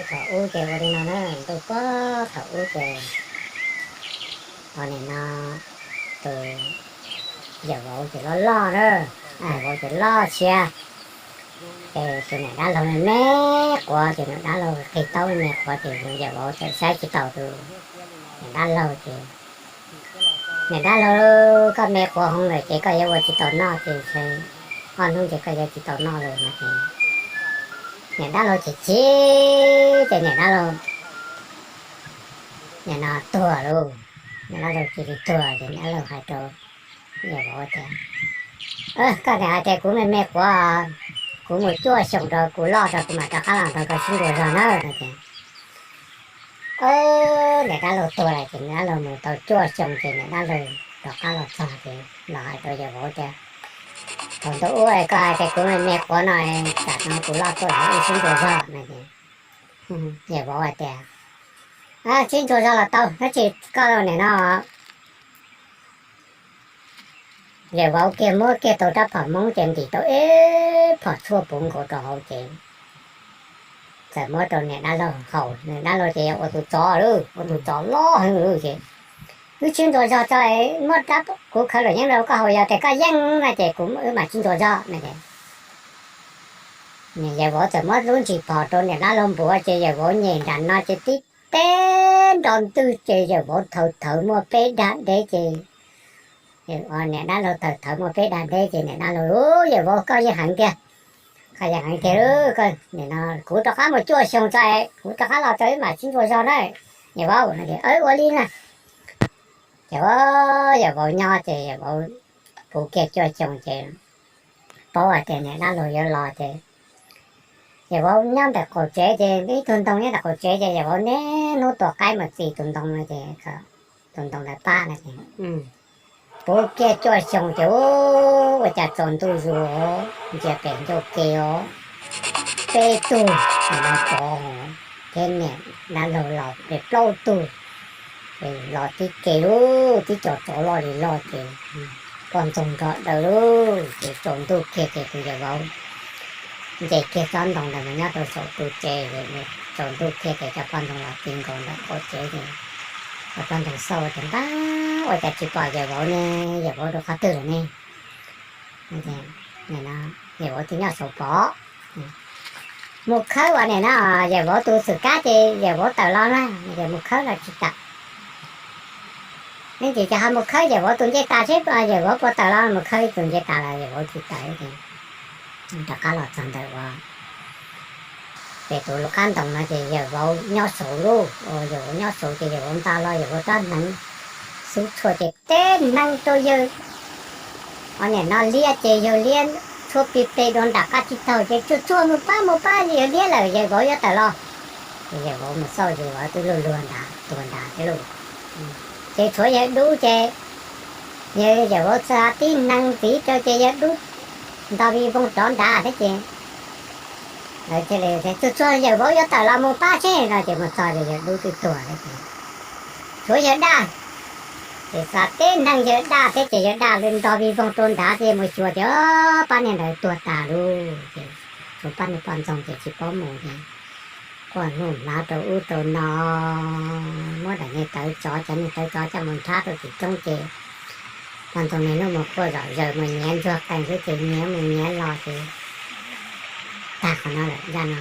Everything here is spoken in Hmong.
Thaum ub ces ua li no na, ntuj puag thaum ub ces, o, nim no tus yawm vauv ces loj loj na, yawm vauv ces loj siab. Ces tus niam dab laug me quav, ces niam dab laug qig taub me quav ces yawm vauv txawm saib tsis taus tus niam dab laug ces, niam dab laug, koj me quav hwv lawm ces koj yuav ua tsis tau noj ces, ob hnub ces koj yuav tsis tau noj lawm no ces, niam dab laug chim chim ces niam dab laug, nim no tuag lauj. Niam dab laug cia li tuag ces niam dab laug hais rau yawm vauv tias, koj niam hais tias kuv me me quav, kuv mus cuaj xyoos rau kuv loj rau kuv mam rov qab los nrog koj sib ntsuas zog na no ces, niam dab laug tuag lawm ces niam dab laug mus tau cuaj xyoo ces niam dab laug rov qab los txog ces los hais rau yawm vauv tias, thaum ntawd ub koj hais tias kuv me me quav no, tam no kuv loj tuaj lawm wb sib ntsuas zog no ces, yawm vauv hais tias, sib ntsuas zog los tau, tab sis koj nim no, yawm vauv kiag muab kiag tau rab phom Hmoob ces ntim tau ib phom tshuaj puv nkaus rau hauv ces txawm muab rau niam dab laug haus. Niam dab laug ces yog ua tus tsov lawm, ua tus tsov loj heev lawm ces, wb sib ntsuas zog tso, muab rab kuv khaws luam yeeb rau koj haus, yog tias koj yeej no ces kuv wb mam sib ntsuas zog no ces, yawm vauv txawm muab lub ntsis phom rau niam dab laug npuav ces yawm vauv nyem nram no ces tib teb nrov ntwg ces yawm vauv thawv thawv muaj peb dag deb ces, niam dab laug thawv thawv muaj peb dag deb ces niam dab laug, yawm vauv koj yeej heev tiag, koj yeej heev tiag, kuv rov qab mus cuaj xyoo tso, kuv rov qab los tso wb mam sib ntsuas zog na, yawm vauv no ces, ua li na. Ces yawm vauv nyob ces yawm vauv puv kiag cuaj xyoo ces paub hais tias niam dab laug yuav los ces yawm vauv nyob ntawm qaum tsev ces ib tug ntoo nyob ntawm qaum tsev ces yawm vauv niaj hnub tua qaib mus txi tus ntoo no ces, tus ntoo ntawd pab no ces, puv kiag cuaj xyoo ces ua cas tsaus ntuj zus ntsia pem ncauj ke os, peb tug, niam tsov thiab niam dab laug los pem plaub tug, los tib ke lub tib co tsov loj li loj ces poj ntxoog nrog daws lub ces tsaus ntuj kiag ces tus yawm vauv nce kiag tsob ntoo ntawd mus nyob rau saum tus tsev, tsaus ntuj kiag ces cov poj ntxoog los ti nkaus ntawm qaum tsev ces cov poj ntxoog xauj tias, npab, ua cas tsis pom yawm vauv ne, yawm vauv rau qhov twg lawm ne? Yawm vauv twb nyob saum pov, mus khawb uas nim no yawm vauv tus xwm kab ces yawm vauv tawm los na, yawm mus khawb los tsis tawm. Yeej ces ho mus khawb yawm vauv tus ncej tas seb yawm vauv puas tawm los, mus khawb tus ncej tas los yawm vauv tsis tawm ces rov qab los txog ntawm uas pem tus lub qab ntoo no ces yawm vauv nyob saud lauj, yawm vauv nyob saud ces yawm vauv nta los yawm vauv rab hneev xub tshuaj ces teb hneev rau yawg, o, nim no liab ces yawg liab tshuab plig pleg dua nram qab tsib taug ces tsuag tsuag mus pab mus pab yawg liab lawm yawm vauv yuav tawm los. Ces yawm vauv mus xauj yawg vauv twb luag luag nrad tuag nrad thiab lauj. Ces tshuav yawg dub ces yawg, yawm vauv xa tib hneev ntxiv rau ces yawg dub nto vij voog rov nrad thiab ces lawv thiaj li tsuag tsuag yawm vauv yuav tawm los mus pab seb no ces mus txog ces yawg dub twb tuag lawm ces tshuav yawg daj, ces xa tib hneev yawg daj thiab ces yawg daj li nto vij voog rau nrad ces mus xyuas ces pab niag ntawd tuag tas lauj ces tshuav pab niag poj ntxoog ces tsis paub mus ces quaj hnub hnav rau ub rau no, muab daim niag tawv tsov, cov niag tawv tsov coj mus nrhab rau tim roob ces poj ntxoog niaj hnub mus quaj zom zaws mus nyiav ntsuag qees xwb ces nyiav mus nyiav los ces tag qhov no lawm zaj no.